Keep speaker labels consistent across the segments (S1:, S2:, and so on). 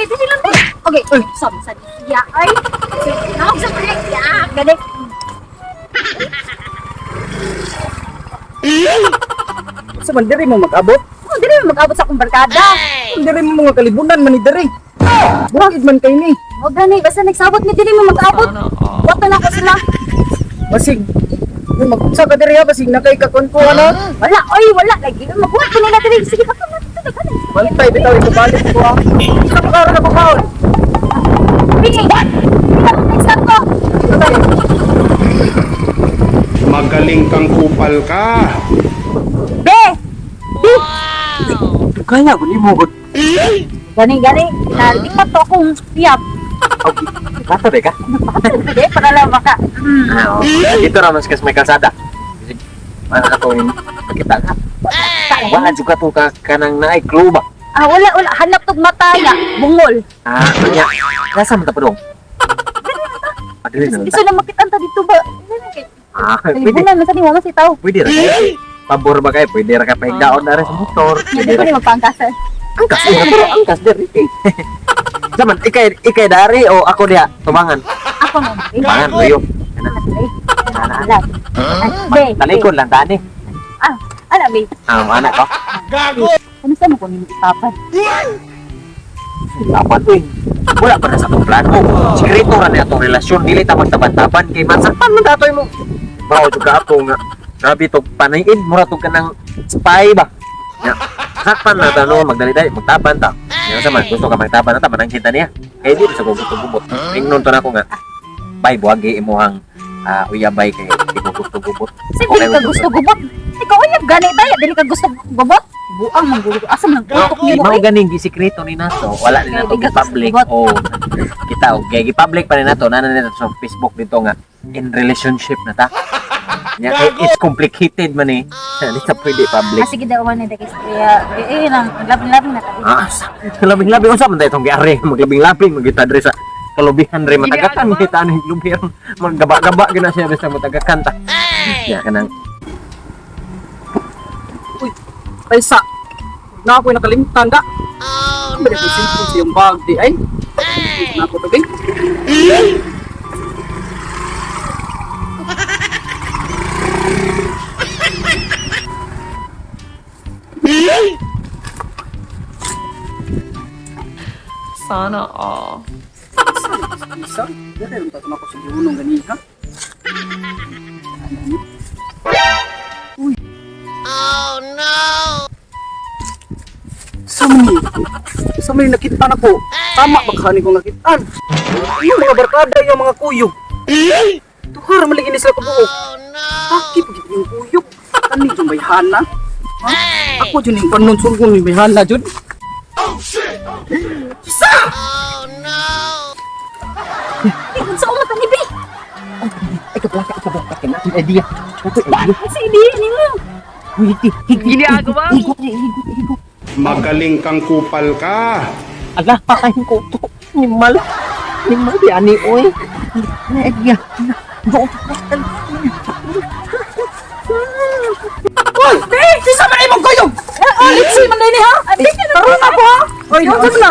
S1: Be, dili lang, be. Okay, sam sa siya ay. Nawag sa pre. Ya, gani.
S2: Sa man diri mo mag-abot?
S1: Oh, dili mo mag-abot sa akong barkada.
S2: Diri mo mga kalibunan man ni diri. Bukid man kay ni.
S1: O gani, basta nagsabot ni dili mo mag-abot. Wato na ko sila.
S2: Basig yung mag-unsa ka diri ha, basig na kay kakunkuha na.
S1: Wala, oy, wala lagi. Magbuhat ko nila dili. Sige, kato na dito gani.
S2: Bantay bitaw ikabalik ko ha. Sa pagkaroon ako kaon.
S1: Be, kita ko next ko.
S3: Magaling kang kupal ka.
S1: Be. Be.
S4: Kaya ko nimo gud.
S1: Gani, gani. Nalipat to akong piyap.
S4: Okay. Kata ba ka?
S1: Be, para lang maka.
S4: Ah, okay. Dito ra man sa may kalsada. Mana ka to kita ka. Wala jud ka to ka kanang naay clue ba?
S1: Ah, wala, wala. Hanap tog mata ya. Bungol.
S4: Ah, nya. Nasa man ta padong? Adili na.
S1: Gusto na makita ta dito ba?
S4: Ah, pwede.
S1: Kalibunan man sa ni mama si tao.
S4: Pwede ra kay. Pabor ba kay? Pwede ra ka pahigdaon na rin sa motor.
S1: Hindi
S4: Pwede
S1: ko
S4: ra.
S1: ni magpangkasa.
S4: Angkas eh, pero angkas diri. Zaman ikay ikay dari o ako diha tubangan.
S1: Ako man. Eh,
S4: Tubangan tuyo.
S1: Wala. Be,
S4: Talikod lang tani.
S1: Ah, ana be.
S4: Ah, anak ko.
S1: Ano sa mo ko nimo itapan?
S4: Dapat uy. Wala pa na sa atong plano. Sikreto ra ni atong relasyon dili ta magtaban-taban kay masakpan man datoy mo. Bao jud ka ato nga. Grabe to panayin mura to kanang spy ba. Nya. Sakpan na ta no magdali-dali magtaban ta. Nya sa man gusto ka magtaban na ta manang kita niya. Kay di sa gusto gubot. Ingnon to na ko nga. Bay buwagi imuhang uyabay kay di ko gusto gubot.
S1: Sa dili ka gusto gubot. Ikaw uyab gani tayo, dili ka gusto gubot. Buang manggulo. Asa man gutok nimo
S4: Mao
S1: eh?
S4: ganing gisikreto ni nato, wala ni
S1: Kaya
S4: nato
S1: di ka
S4: gi-public.
S1: gusto
S4: Oh. Kita og kay gi-public pa ni nato, nana ni nato sa Facebook dito nga in relationship na ta. Nya kay it's complicated man eh. Di ta pwede public.
S1: Ah, sige daw man ni kaya eh nang labing-labing na tayo.
S4: Ah, labing-labing unsa man tayo itong giari, maglabing-labing magita diri sa kalubihan re matagakan kita ani lubihan maggaba-gaba gyud na siya basta matagakan ta. Nya kanang
S2: Kaysa na ako'y nakalimtan da. Oh, no. Ang cellphone sa iyong bag di ay. Na ako to be.
S5: Sana all.
S2: Isa, dili rin ta ako sa giunong gani ha. Uy. Oh no. Sa mani nakita na ko. Tama ba kani kong nakitaan? Yung mga barkada, yung mga kuyog. Tuhar maligin sila kabuok. Oh no. Taki pag yung kuyog. Kani jud may hana. Ha? Ako jud yung panon sulgon ni may hana jud. Isa!
S1: Eh, unsa mo tani be?
S4: Ay kablaka kablaka kay natin idea. Nato idea.
S1: Sa idea nimo.
S4: Uy, Higot, higot, higot, higot.
S3: Magaling kang kupal ka.
S4: Ala, patayin ko to. Nimal. Nimal di ani oy. Na idea. Go.
S2: Uy! Isa man imong kuyog! Litsi man ni ha? Karon ako ha? Oy, unsa man na?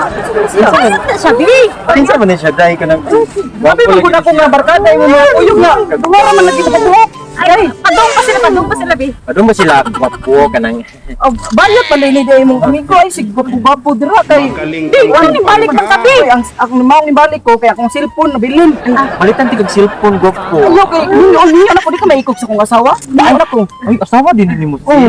S1: Sayang na siya be.
S4: Kinsa man ni siya dai ka nang.
S2: Sabi mo gud ako nga barkada imong mga kuyog nga. Tuhar man lagi sa kabuok.
S1: Ay, padong pa sila, padong pa sila be.
S4: Adun ba sila gwapo ka nang.
S2: Oh, bayot man ni di imong amigo ay sig gwapo dira kay.
S3: Magaling
S1: Di,
S3: kang
S1: wala ni
S3: kupal
S1: balik
S3: ka.
S1: ng kape.
S2: Oy, ang ang maong ibalik ko kay akong cellphone nabilin.
S4: Palitan ti kag cellphone gwapo.
S2: Ayo kay ninyo niya na ko di ka maikog sa kong asawa. Daan ako.
S4: Ay asawa din nimo.
S2: Oh.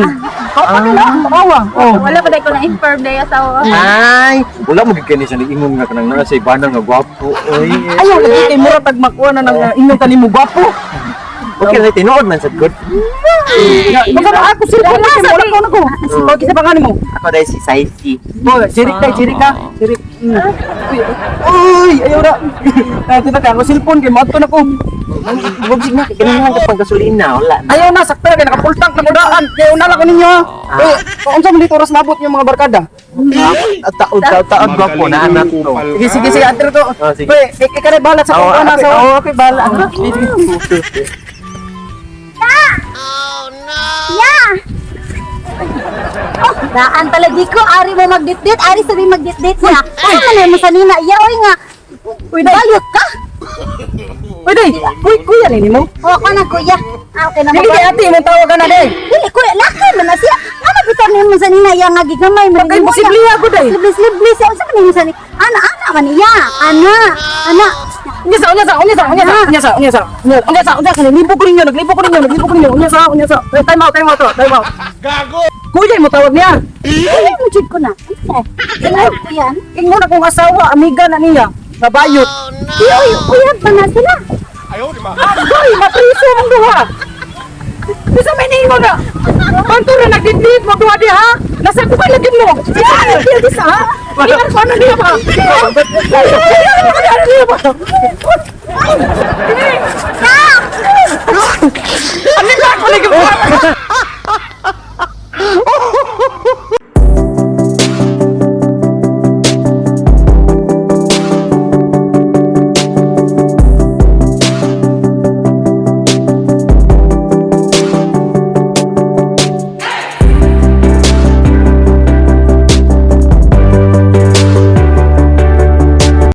S2: Kapag na tanawa. Oh.
S1: Wala pa dai ko na inform dai asawa.
S4: Ay, wala mo gid kani siya niingon nga kanang naa sa ibana nga gwapo. Oy.
S2: Ayaw lagi kay mura tag makuha na nang ingon ka nimo gwapo.
S4: Okay ra tinuod man sad good.
S2: Baka na ako cellphone kasi wala ko na ko. Oh, kinsa pa mo?
S4: Ako dai si Saisi.
S2: Boy, Jirik tay, Jirik ka. Jirik. Uy, ayaw na. Ay, kita ka ako cellphone kay moadto na ko.
S4: Wag sig na kay kanang lang kapag gasolina wala na.
S2: Ayaw na, sakto na kay naka-full tank na ko daan. Kay una lang ko ninyo. Ha. Eh, unsa man dito oras mabot yung mga barkada?
S4: At taod taod taod gwapo
S3: Magaling
S4: na
S3: kang
S4: anak to.
S3: kupal
S2: Sige,
S3: ka.
S2: sige, sige, antro to.
S4: Oh, sige.
S2: Pre, ikaw na bahala sa
S4: Oo,
S2: kung ano
S4: okay,
S2: sa.
S4: oo, okay, bahala.
S1: Yeah. Oh, Daan palagi ko, ari mo magditdit, ari sabi magditdit niya. Ano man mo sa nina, iya oy nga.
S2: Uy, day.
S1: Bayot ka.
S2: Uy, day. Uy, kuya nini mo.
S1: O ako na kuya. Ah, okay na
S2: Dili kay ate imong tawagan na day.
S1: Dili kuya, laki man na siya. Ano bitaw nimo sa nina iya nga gigamay man
S2: Pagkay
S1: nimo niya.
S2: posible ako day.
S1: Libli-libli siya. Unsa man nimo sa nina? Ana, ana man iya. Ana, ana.
S2: Unya sa, unya sa, unya sa, unya sa, unya sa, unya sa. Unya sa, unya sa, naglibo ko ninyo, naglibo ko ninyo, naglibo ko ninyo. Unya sa, unya sa. Eh, time out, time out, to, time out. Gago. Kuya mo tawag niya.
S1: Kuya mo jud ko na. Ano kuya?
S2: Ingon akong asawa, amiga na niya. Nabayot.
S1: Kuya, oy, kuya pa na sila.
S2: Agoy, mapriso mong duha. Bisa may niingon na. Banto na nagdidlit mo duha diha. Nasa ko lagi mo. Isa na diha di sa. Iyan ko ano niya ba? Iyan ano niya ba? Ano ba ako lagi mo?